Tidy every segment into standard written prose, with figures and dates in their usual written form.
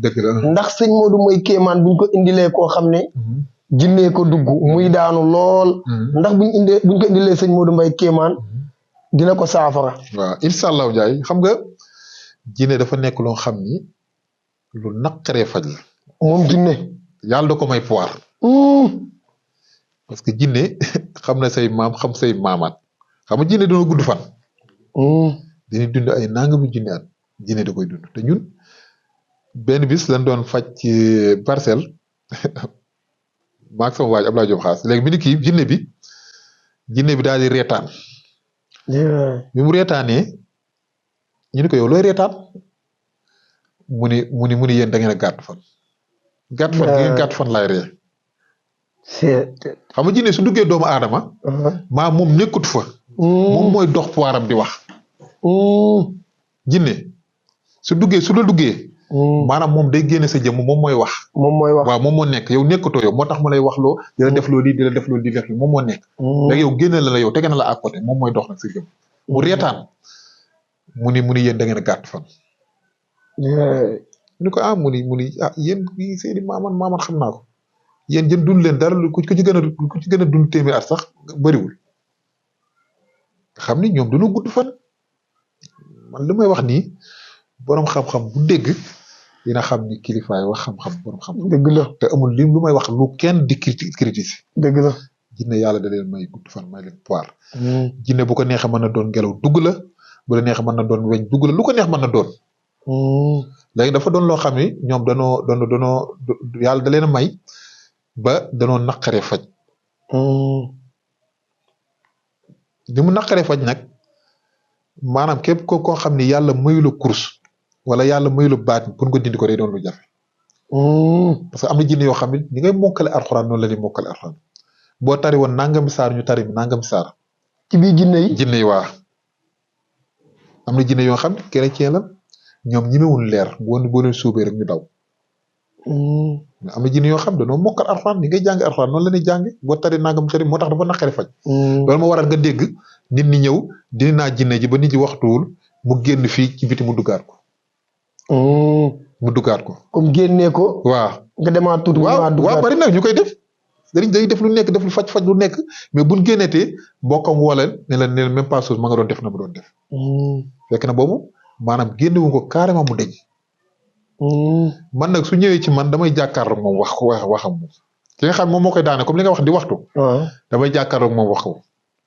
dëgg la. ndax sëñ Modou mooy kéemaan buñ ko indilee koo xam ne jinnee ko dugg muy daanu lool ndax buñ ko indilee sëñ Modou Mbaye kéemaan dina ko saafara. waaw incha allahu Ndiaye xam nga jinne dafa nekk loo xam ni lu naqaree faj la. moom jinne yàlla da ko may pouvoir. parce que jinne xam na say maam xam say maamaat xam nga jinne dina gudd fan. dina dund ay nangami junni at jinne da koy dund te ñun benn bis lañ doon faj ci parcelle maag sama waaj Abdoulaye Diop Xaas léegi bi ni kii jinne bi daal di reetaan. bi mu reetaanee ñu ne ko yow looy reetaan mu ni yéen da ngeen a gàtt fan. gàtt fan gi ngeen gàtt fan laay ree. xam nga jinne su duggee doomu aadama. maa moom nekkut fa. moom mooy dox pouvoiram di wax. jinne su la duggee. maanaam moom day génne sa jëmm moom mooy wax. waaw moom moo nekk yow nekkatoo yow moo tax mu lay wax loo di la def loo lii di la def loo di def lii moom moo nekk. léegi yow génne la yow tege na la à côté moom mooy dox nag sa jëmm. mu reetaan mu ni yéen da ngeen a gàtt fan. mu ni ko mu ni yéen kii seeni maaman xam naa ko yéen jën dund leen dara ku ci gën a dund téeméer at sax bëriwul. xam ni ñoom dañoo gudd fan. man li may wax nii borom xam-xam bu dégg dina xam ni kilifaay wax xam-xam borom xam-xam. dëgg la te amul lim lu may wax lu kenn di critiquer. dëgg la. jinne yàlla da leen may gudd fan may leen pouvoir. jinne bu ko neexee mën na doon ngelaw dugg la bu la neexee mën na doon weñ dugg la lu ko neex mën na doon. léegi dafa doon loo xam ni ñoom danoo yàlla da leen a may ba danoo naqaree faj. li mu naqaree faj nag maanaam képp koo xam ni yàlla mayu la course wala yàlla mayu la baat pour nga dindi ko day doon lu jafe. parce que am na jinne yoo xam ne ni ngay mokkale alxuraan noonu la ñuy mokkale alxuraan boo tari woon nangami saar ñu tari nangami saar. ci biir jinne yi. jinne yi waa am na jinne yoo xam ne chrétien la ñoom ñemewul leer boo leen suubee rek ñu daw. am na jinne yoo xam dañoo mokkal alxuraan ni ngay jàng alxuraan noonu la ñuy jàng boo tari nangam tari moo tax dafa naqari faj. loolu moo waral nga dégg nit ñi ñëw dindi naa jinne ji ba nit ñi waxtuwul mu génn fii ci biti mu duggaat ko. comme génnee ko. waaw nga demaat tuuti. waaw bari na ñu koy def. day def lu nekk def lu faj lu nekk mais buñ génneetee mbokkam woo leen ne la même pas chose ma nga doon def na mu doon def. fekk na boobu maanaam génne wu ko carrément mu dëj. man nag su ñëwee ci man damay jàkkaarloog moom waxam moom. ki nga xam moom moo koy daane comme li nga wax di waxtu. damay jàkkaarloog moom wax ko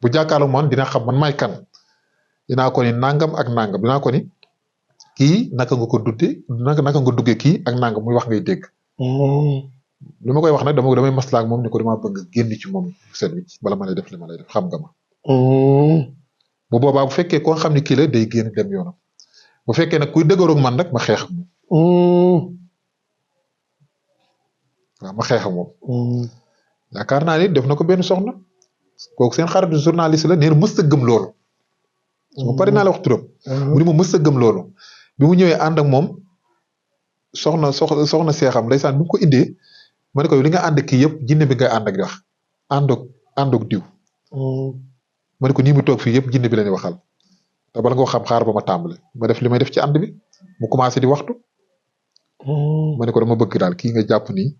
bu jàkkaarloog man dina xam man may kan. dinaa ko ni nangam ak nangam dinaa ko ni kii naka nga ko dudde naka nga duggee kii ak nangam muy wax ngay dégg. li ma koy wax nag damay maslaak moom ni ko dama bëgg génn ci moom seen wi bala ma lay def li ma lay def xam nga ma. bu boobaa bu fekkee koo xam ne kii la day génn dem yoonam bu fekkee nag kuy dëgëroog man nag ma xeex ak moom. waaw ma xeex ak moom. yaakaar naa ni def na ko benn soxna kooku seen xaritu journaliste la nee na mës a gëm loolu. mu pare naa la wax turam. mu ni ma mës a gëm loolu bi mu ñëwee ànd ak moom soxna seexam ndeysaan bi mu ko indee ma ne ko li nga ànd kii yëpp jinne bi ngay ànd ak di wax àndoog diw. ma ne ko nii mu toog fii yëpp jinne bi la ñuy waxal te bala nga ko xam xaar ba ma tàmbale ma def li may def ci ànd bi mu commencé di waxtu. ma ne ko dama bëgg daal kii nga jàpp nii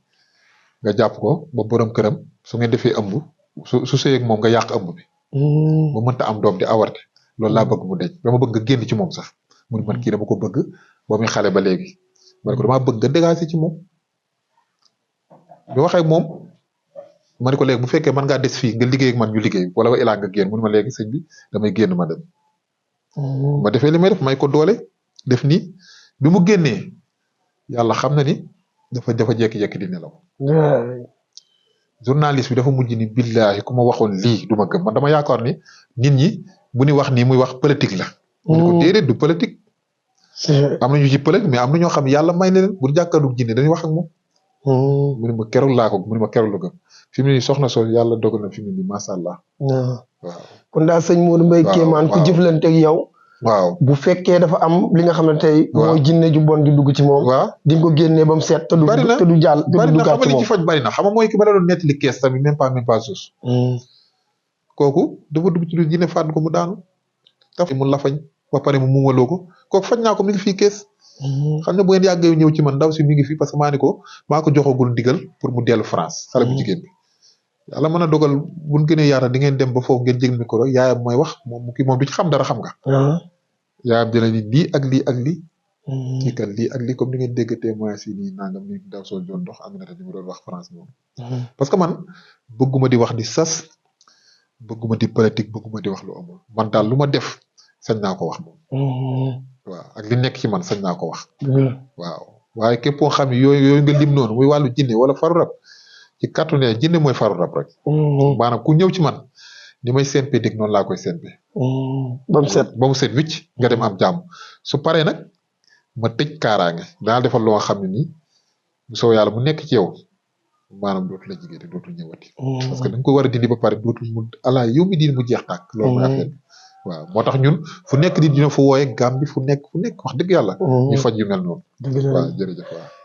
nga jàpp ko ba borom këram su ngeen defee ëmb su sëyeeg moom nga yàq ëmb bi. ba mënta am doom di awarte loolu laa bëgg mu deñ dama bëgg nga génn ci moom sax mu ne man kii dama ko bëgg ba muy xale ba léegi ma ne ko damaa bëgg nga dégager ci moom. bi waxee moom ma ne ko léegi bu fekkee mën ngaa des fii nga liggéey ak man ñu liggéey wala ilaa nga génn mu ne ma léegi sëñ bi damay génn ma dem. ma defee li may def may ko doole def nii bi mu génnee yàlla xam na ni dafa jékki-jékki di nelaw. journaliste bi dafa mujj ni billahi ku ma waxoon lii du ma gëm man dama yaakaar ni nit ñi bu ñu wax nii muy wax politique la. mu ne ko déedéet du politique. am na ñu ci politique mais am na ñoo xam yàlla may na leen bu jàkkaarloog jinne dañuy wax ak moom. mu ne ma keroog laa ko mu ne ma keroog la gëm fi mu ne nii soxna soo yàlla dogal na fi mu ne nii macha allah. waaw kon daal sëñ Modou Mbaye Kéemaan ku jëflanteeg yow. waaw bu fekkee dafa am li nga xam ne tey. mooy jinne ju bon di dugg ci moom. waaw di nga ko génnee ba mu seet. te du jàll te du duggaat ci moom bari na xam nga li ci faj bari na xam nga mooy ki ba la doon nettali kees tamit même pas chose. kooku dafa dugg ci lu jinne fànn ko mu daanu. taf mu lafañ ba pare mu muumaloo ko kooku faj naa ko mi ngi fii kees. xam ne bu ngeen yàggee ñëw ci man ndaw si mi ngi fi parce que maa ko joxagul ndigal pour mu dellu France xale bu jigéen bi. yàlla mën a dogal buñ gënee yaata di ngeen dem ba foofu ngeen jël micro yaayam mooy wax moom du ci xam dara xam nga. yaayam dina ni lii ak lii ak lii. kii kan lii ak lii comme ni ngeen dégg témoignage yi nii nangam ni daw soo doon dox am na ni mu doon wax France moom. parce que man bëgguma di wax di sas bëgguma di politique bëgguma di wax lu amul man daal lu ma def sañ naa ko wax moom. waaw ak li nekk ci man sañ naa ko wax. waaw waaye képp koo xam ne yooyu nga lim noonu muy wàllu jinne wala faru rab ci kàttu ne jinne mooy faru rab rek. maanaam ku ñëw ci man ni may sempe dégg noonu laa koy sempe. ba mu set wicc nga dem am jàmm su paree nag ma tëj kaaraange danaa defal loo xam ne nii bu soo yàlla mu nekk ci yow maanaam dootu la jigéen te dootul ñëwati. parce que da nga ko war a dindi ba pare dootul mu ala yow mi diin mu jeex tàkk. loolu mooy affaire bi waaw moo tax ñun fu nekk di dina fa wooye gàm bi fu nekk wax dëgg yàlla. ñu faj yu mel noonu. waaw jërëjëf waaw.